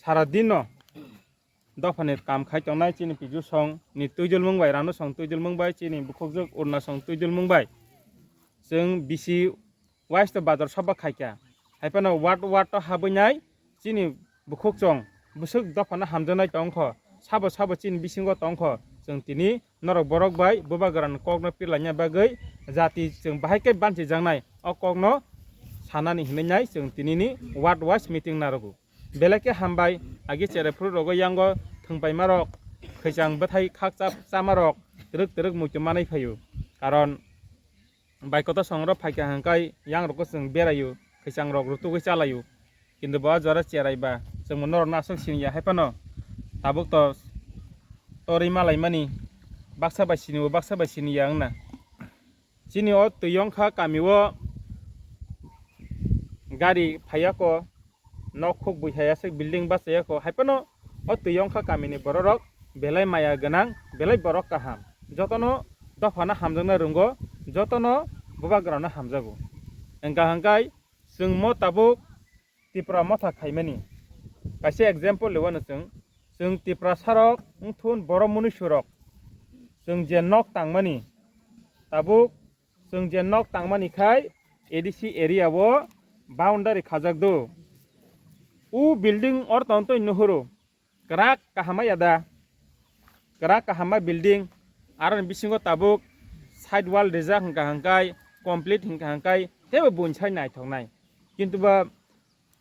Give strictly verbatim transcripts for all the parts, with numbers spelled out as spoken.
sara dino dophani kam khai tongnai chini Piju song ni twijlmung bai, Ranu song twijlmung bai, chini bukhukjwk Urna song twijlmung bai. Chwng bisi wise to bazar soba khaikha. Haiphano ward ward to habwi nai chini bukhuk chong bwswk dophano hamjaknai tongkho, sabo sabo chini bisingo tongkho. Chwng tini norok borok bai bubagrani kokno pirlaina bagwi jati chwng bahai khe banchijaknai o kokno sanani hinwi nai chwng tinini ward wise meeting narogo. Belai khe hambai, agi cherai phuru rogo yango thwngpaima rok, khwichang bwthai khak chap chama rok twrwk twrwk muitu manwi phaio. Karon bai kotor songrok phaikha hwnkhai yang rokgo chwng beraio, khwichang rok rutugwi chalaio. Kintu bo jora cherai ba chwngbo norokno aswk siniya hai phano tabuk to torwi malaimani baksa bai sinio baksa bai siniya wngna. Chini o Twiyongkha kami o gari phaiya ko, nok khuk bui hai aswk building bachaya ko, hai phano o Twiyongkha kami ni borok rok belai maya gwnang, belai borok kaham, jotono dophano hamjakna rwngo, jotono bubagrano hamjago. Wngkha hwnkhe chwng mo tabuk Tipra motha khaimani kaisa example liwano chwng, chwng Tiprasa rok wngthun borok munuisu rok chwng je nok tangmani tabuk chwng je nok tangmani khai A D C area o boundary khajak do. U building or tong twi nuhuru kwrak kaham ya da, kwrak kaham building, aroni bisingo tabuk side wall rijak hwnkha hwnkhe complete hwnkha hwnkhe teibo buini sai naithoknai. Kintu ba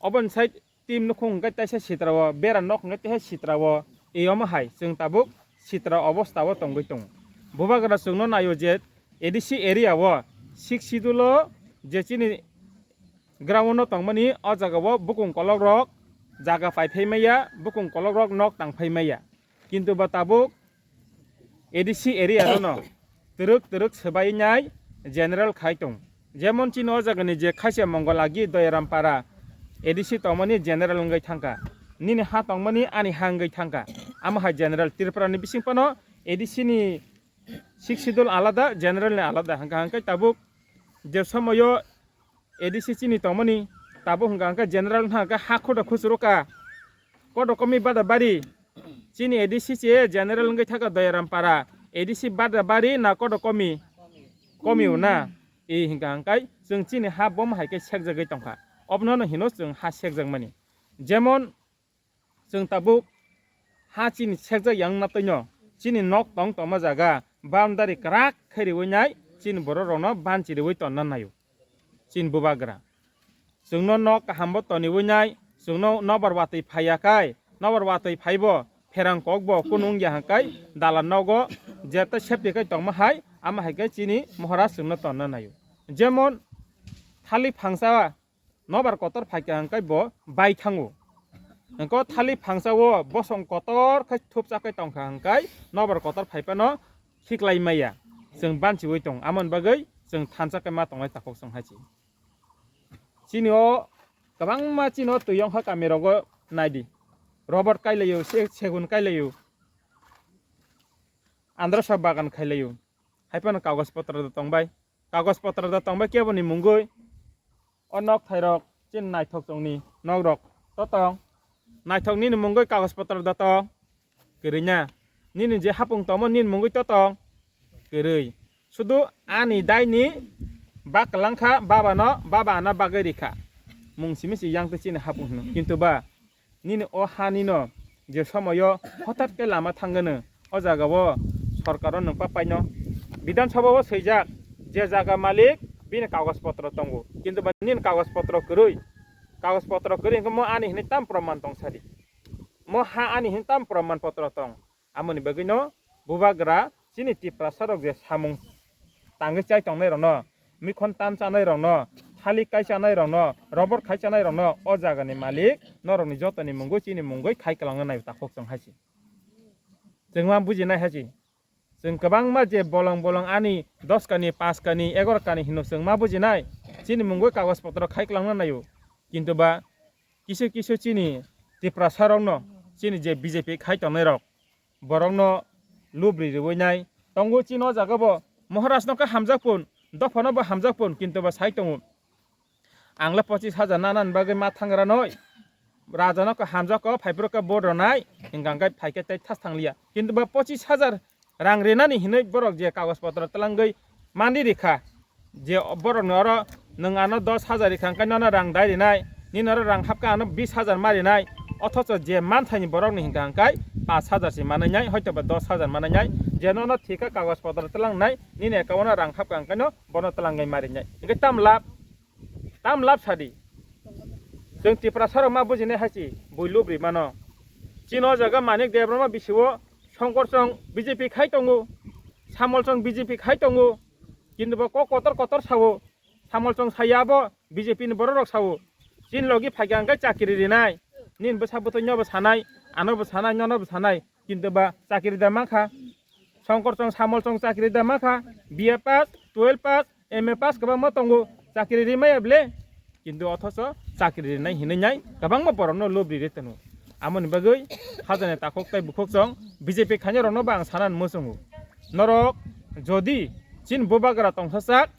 oboni side team nukhung hwnkhe teisa sitra o, bera nok hwnkhe teisa sitra o, e omo hai chwng tabuk sitra obostha o tongwi tongo. Bubagra chwngno naio je A D C area o six schedule o je chini ground no tongmani o jaga o bukung kolok rok jaga pai phai maya, bukung kolok rok nok tang phai maya. Kintu ba tabuk A D C area rono twrwk twrwk swbai nai general khai tong. Jemon chini o jagani je Khaisa Mongol agi Doyaram para A D C tongmani general wngwi thangkha. Nini ha tongmani ani ha wngwi thangkha. Amo hai general Tripura ni bising phano A D C ni six schedule alada, general ni alada. Hwnkha hwnkhe tabuk je somoyo A D C chini tongmani tabuk hwnkha hwnkhe general wngkha hwnkhe ha khoda khuchuru ka. Kodo komi bada bari chini A D C che general wngwi thaka Doyaram para A D C bada bari na kodo komi? Komi o na. E hwnkha hwnkhe chwng chini ha bom hai khe sekjagwi tongkha. Obono no hino chwng ha sekjakmani. Jemon chwng tabuk ha chini sekjak yang na twino chini nok tong tongma jaga boundary kwrak khe riwi nai chini borok rokno banchi riwi tonna naio chini bubagra. Chwngno nok kaham bo toniwi nai, chwngno nobar watwi phaiya khai, nobar watwi phaibo pherang kok bo kunu wngya hwnkhe dalan nogo jeta safety khai tongma hai, ama hai khe chini Maharaj chwngno tonna naio. Jemon thali phangsa nobar kotor phaikha hwnkhe bo bai thango. Hwnkhe thali phangsa o bosong kotor khai thupsa khai tongkha hwnkhe nobar kotor phaiphano khiklai maya. Chwng banchiwi tong, amoni bagwi chwng thansa khai ma tongnai takhuk chwng hai se. Chini o kwbangma chini o Twiyongkha kami rogo naidi. Robot kailaio, se-, segun kailaio. Andrasa bagan khailaio. Haiphano kagoj potro da tongbai. Kagoj potro da tongbai keboni mungwi. O nok thairok chini naithok chongni nok rok to tong. Naithok nini mungwi kagoj potro da tong. Kwrwi na. Nini je hapung tongmo nini mungwi to tong. Kwrwi. Sudu ani daini bak kwlangkha baba no, baba ano bagwi rikha. Mung simi si yang twi chini hapung hino. Kintu ba nini o hani no je somoyo hotat khe lama thangano, o jaga o sorkar o nwng papai no Bidhan Sabha o swijak je jaga malik bini kagoj potro tongo, kintu ba nini kagoj potro kwrwi, kagoj potro kwrwi hwnkhe mo ani hinwi tam proman tong sadi, mo ha ani hinwi tam proman potro tong. Amoni bagwino bubagra chini Tiprasa rok je samung tangwi chai tongnai rokno, mikhon tan chanai rokno, thalik kai chanai rokno, robor khai chanai rokno, o jagani malik norokni jotoni mungwi chini mungwi khai kwlangna nai takhuk chwng hai se. Chwng ma bujinai hai se. Chwng kwbangma je bolong bolong ani dos kani, pas kani, egaro kani hino chwng ma bujinai. Chini mungwi kagoj potro khai kwlangna naio. Kintu ba kisu kisu chini Tiprasa rokno chini je B J P khai tongnai rok, borokno lubri riwi nai tongo. Chini o jaga bo Maharaj no khe hamjak pun, dophano bo hamjak pun, kintu bo sai tongo, ang le pochis hajar nanan bagwi ma thangra noi, raja no ko hamjak ko phaiphuru khe vote rwnai, hingkha hwnkhe phaikhe tei thas thangliya. Kintu ba pochis hajar rang rinani hinwi borok je kagoj potro twlangwi mani rikha, je borokni oro nwng ano dos hajar rikha hwnkhe nono rang dai rinai, nini oro rang hapkha ano bis hajar ma rinai, othocho je manthaini borokni hingkha hwnkhe pash hajar se manwi nai, hoito ba dos hajar manwi nai, je nono thikha kagoj potro twlangnai, nini account o rang hapkha hwnkhe no bono twlangwi ma rinai. Hwnkhe tam lab, tam lab sadi. Chwng Tiprasa rok ma bujinai hai se bui lubri mano. Chini o jaga Manik Debbarma bisi o Songkor chwng B J P khai tongo, Samol chwng B J P khai tongo, kintu bo kok kotor kotor sao. Samol chwng saya bo B J P ni borok rok sao. Chini logi phaikha hwnkhe chakri rinai. Nini bwsa bwtwi no bo sanai, ano bo sanai, nono bo sanai. Kintu ba chakri da mankha. Songkor chwng Samol chwng chakri da mankha. B A pass, twelve pass, M A pass kwbangma tongo. Chakri rimaya ble. Kintu othocho chakri rinai hinwi nai kwbangma borokno lobri ri tono. Amoni bagwi hajani takhuk tei bukhuk chwng B J P khainai rokno ba ang sanani muchungo. Norok jodi chini bubagra tongsa sak,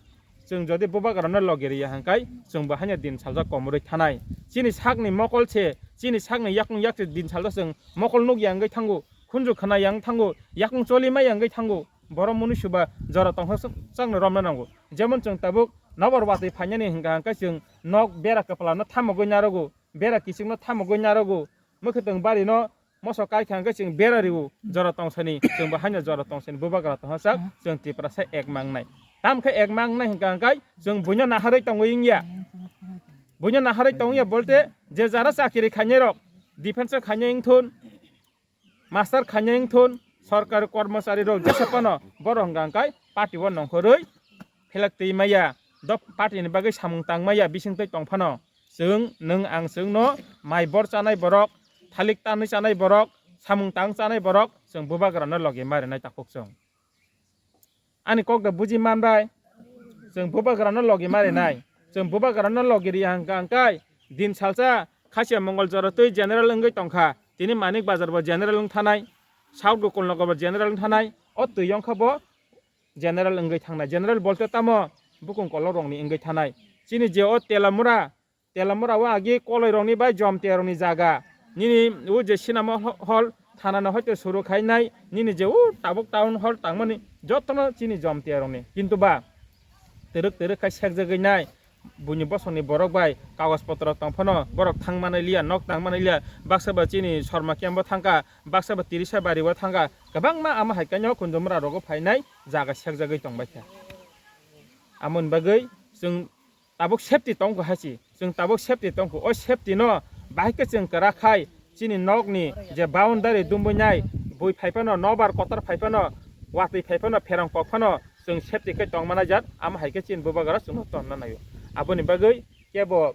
chwng jodi bubagrano logi riya hwnkhe chwng bo haino din salsa komorwi thanai. Chini sakni mokol se, chini sakni yakung yak se din salsa chwng mokol nuk ya wngwi thango, khunju khna ya wng thango, yakung choli ma ya wngwi thango. Borok mwnwi suba jora tongsa chwng, chwngno romna nango. Jemon chwng tabuk nokbar watwi phainani hwnkha hwnkhe chwng nok bera kwplano thamogwi narogo, bera kichikno thamogwi narogo, mwkhwtwng barino moso kai kha hwnkhe chwng bera riwo jora tongsani, chwng bo haino jora tongsani bubagra tongsa sak, chwng Tiprasa ek mangnai. Tam khe ek mangnai hwnkha hwnkhe chwng buino naharwi tongwi wngya. Buino naharwi tongya bolte je jara chakiri khainai rok, defense o khainai wngthun, master khainai wngthun, sorkari kormochari rok jesa phano borok hwnkha hwnkhe party o nongkhorwi phelak twi maya, dop party ni bagwi samung tang maya bising twi tong phano. Chwng, nwng ang chwngno mai bor chanai borok, thalik tanwi chanai borok, samung tang chanai borok, chwng bubagrano logi ma rinai takhuk chwng. Ani kok da buji man bai, chwng bubagrano logi ma rinai. Chwng bubagrano logi riya hwnkha hwnkhe din salsa Khasia Mongol jora twi general wngwi tongkha, tini Manik Bazar bo general wng thanai, South Gokulnagar bo general wng thanai, o twi yongkha bo general wngwi thangnai. General bolte tamo bukung kolok rokni wngwi thanai. Chini je o Telamura, Telamura o agi koloi rokni bai Jomtia rokni jaga. Nini o je cinema ho-, hall thana no hoite suru khainai, nini je o tabuk town hall tangmani jotono chini Jomtia rokni. Kintu ba twrwk twrwk khai sekjagwi nai, buini bosongni borok bai kagoj potro tong phano borok thang manai liya, nok tang manai liya, baksa ba chini Sorma camp o thangkha, baksa ba Tirisa bari o thangkha, kwbangma ama hai khe no Kunjumura rogo phainai jaga sekjagwi tongbaikha. Amoni bagwi chwng tabuk safety tongkha hai se, chwng tabuk safety tongkha. O safety no bahai khe chwng kwrak khai chini nokni je boundary dumbuinai, bui phai phano, nobar kotor phai phano, watwi phai phano, pherang kok phano chwng safety khe tong mana jat, ama hai khe chini bubagra chwngno tonna naio. Aboni bagwi kebo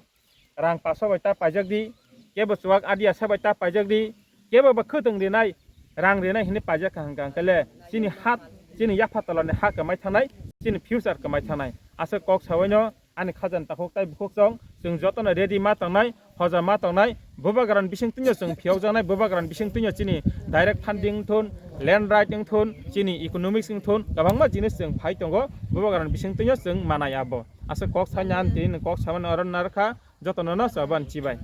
rang paso bai ta paijak di, kebo chuwak adia sa bai ta paijak di, kebo ba khwtwng rinai, rang rinai hinwi paijak kha hwnkha hwnkhe le chini ha, chini yapha tolani ha kwmai thanai, chini future kwmai thanai. Aswk kok sawaino ani khajani takhuk tei bukhuk chwng, chwng jotono ready ma tongnai, hoja ma tongnai, bubagrani bising twino chwng phiyokjaknai, bubagrani bising twino chini direct funding wngthun, land right wngthun, chini economics wngthun, kwbangma jinis chwng phai tongo, bubagrani bising twino chwng manai abo. Aswk kok saina ani tini kok samani oro narwkha, jotono no chaban chibai.